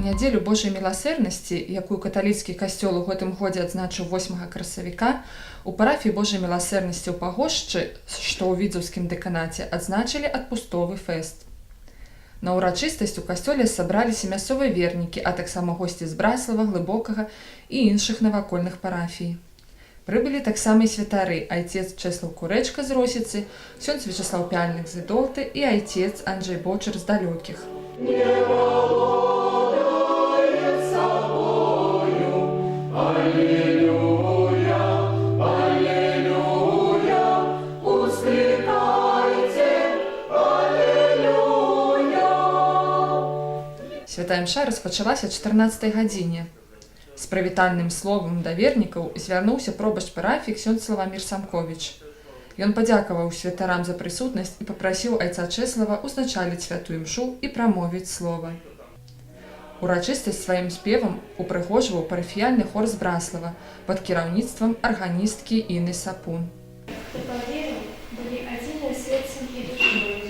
У нядзелю Божай міласэрнасці, якую каталіцкі касцёл у гэтым годзе адзначыў 8 красавіка, у парафіі Божай міласэрнасці ў Пагошчы, што ў Відзаўскім дэканаце, адзначылі адпустовы фэст. На ўрачыстасць у касцёле сабраліся мясцовыя вернікі, а таксама госці з Браслава, Глыбокага і іншых навакольных парафій. Прыбылі таксама і святары: айцец Чэслаў Курэчка з Росіцы, ксёндз Вячаслаў Пяльнік з Ідолты і айцец Анджэй Бочар з Далёкіх. Не володает собою, аллилуйя, аллилуйя, ускликайте, аллилуйя. Святая імша распачалася 14 гадзіне. З прывітальным словам да вернікаў звярнуўся пробашч парафіі ксёндз Славамір Самковіч. Ён падзякаваў святарам за прысутнасць і папрасіў айца Чэслава ўзначаліць святую імшу і прамовіць слова. Урачыстасць сваім спевам упрыгожваў парафіяльны хор з Браслава пад кіраўніцтвам арганісткі Іны Сапун. Хто паверыў, былі адзіныя сэрцам і душою.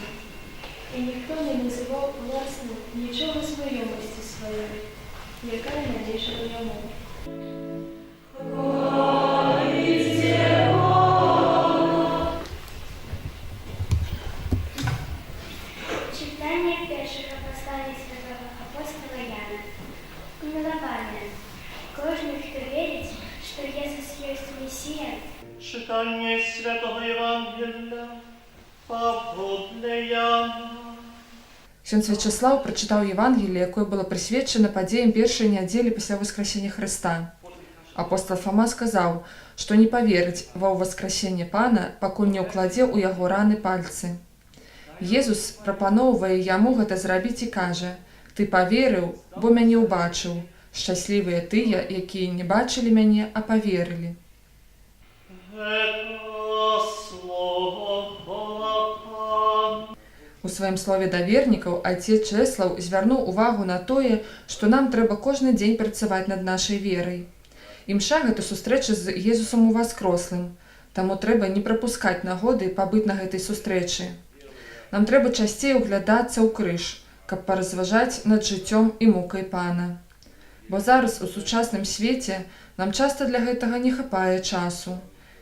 І ніхто не называў уласным нічога з маёмасці сваёй, якая належала яму. Хваліце Бога. Чытанне першага паслання святога апостала Яна. Умілаваныя, кожны, хто верыць, што Езус ёсць Месія, Чытанне Святога Евангелля паводле Яна. Ксёндз Вячаслаў прачытаў Евангелле, якое было прысвечана падзеям першай нядзелі пасля ўваскрасення Хрыста. Апостал Фама сказаў, што не паверыць ва ўваскрасенне Пана, пакуль не ўкладзе ў яго раны пальцы. Езус прапаноўвае яму гэта зрабіць і кажа: «Ты паверыў, бо мяне ўбачыў. Шчаслівыя тыя, якія не бачылі мяне, а паверылі». Гэта слова Пана. У сваім слове да вернікаў айцец Чэслаў звярнуў увагу на тое, што нам трэба кожны дзень працаваць над нашай верай. Імша гэта сустрэча з Езусам уваскрослым, таму трэба не прапускаць нагоды пабыць на гэтай сустрэчы. Нам трэба часцей углядацца ў крыж, каб паразважаць над жыццём і мукай Пана. Бо зараз у сучасным свеце нам часта для гэтага не хапае часу.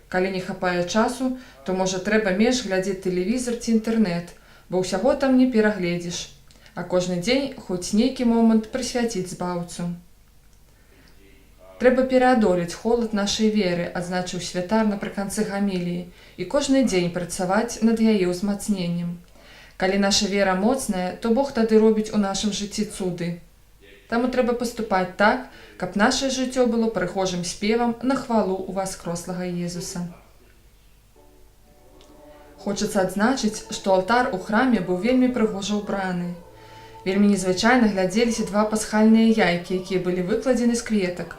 Калі не хапае часу, то можа трэба менш глядзець тэлевізар ці інтэрнэт, бо ўсяго там не перагледзіш, а кожны дзень хоць нейкі момант прысвяціць Збаўцу. Трэба пераадолець холад нашай веры, адзначыў святар напрыканцы гаміліі, і кожны дзень працаваць над яе ўзмацненнем. Калі наша вера моцная, то Бог тады робіць у нашым жыцці цуды. Таму трэба паступаць так, каб наше жыццё было прыгожым спевам на хвалу ўваскрослага Езуса. Хочацца адзначыць, што алтар у храме быў вельмі прыгожа ўбраны. Вельмі незвычайна глядзеліся два пасхальныя яйкі, якія былі выкладзены з кветак.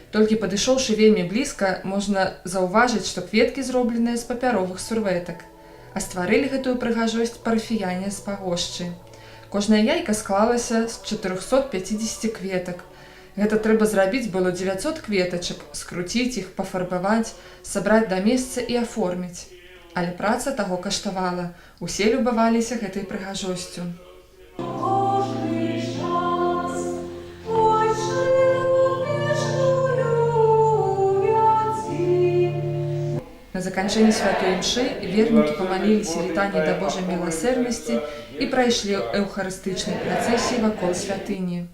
Толькі падышоўшы вельмі блізка, можна заўважыць, што кветкі зробленыя з папяровых сурвэтак. А стварылі гэтую прыгажосць парафіяне з Пагошчы. Кожная яйка склалася з 450 кветак. Гэта трэба зрабіць было 900 кветачак, скруціць іх, пафарбаваць, сабраць да месца і аформіць. Але праца таго каштавала. Усе любаваліся гэтай прыгажосцю. Кожны час, Ойчыну вечную вядзі. На заканчэнні святой імшы вернікі памаліліся літаніі да Божай міласэрнасці і прайшлі эўхарыстычнай працэсіі вакол святыні.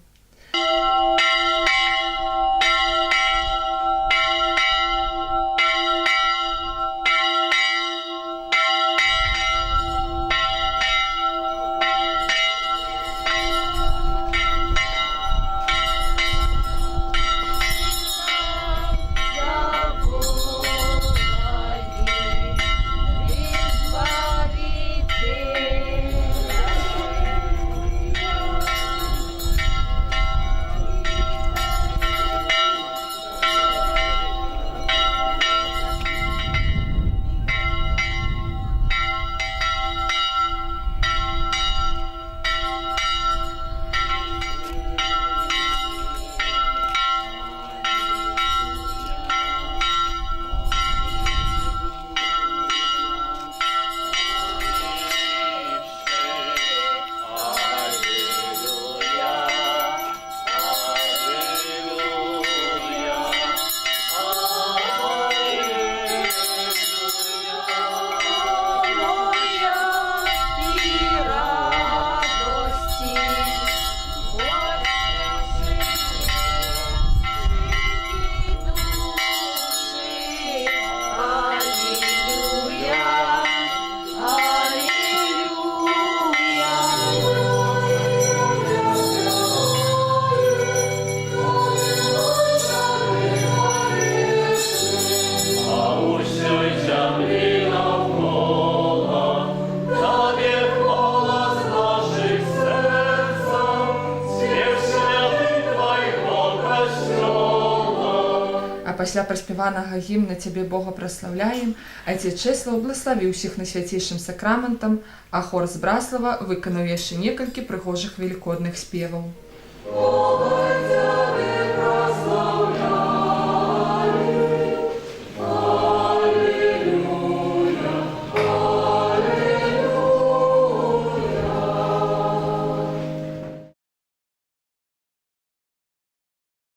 пасля праспяванага гімна «Цябе, Бога, праслаўляем» айцец Чэслаў блаславіў усіх найсвяцейшым сакрамантам, а хор з Браслава выканаў яшчэ некалькі прыгожых велікодных спеваў. Бога.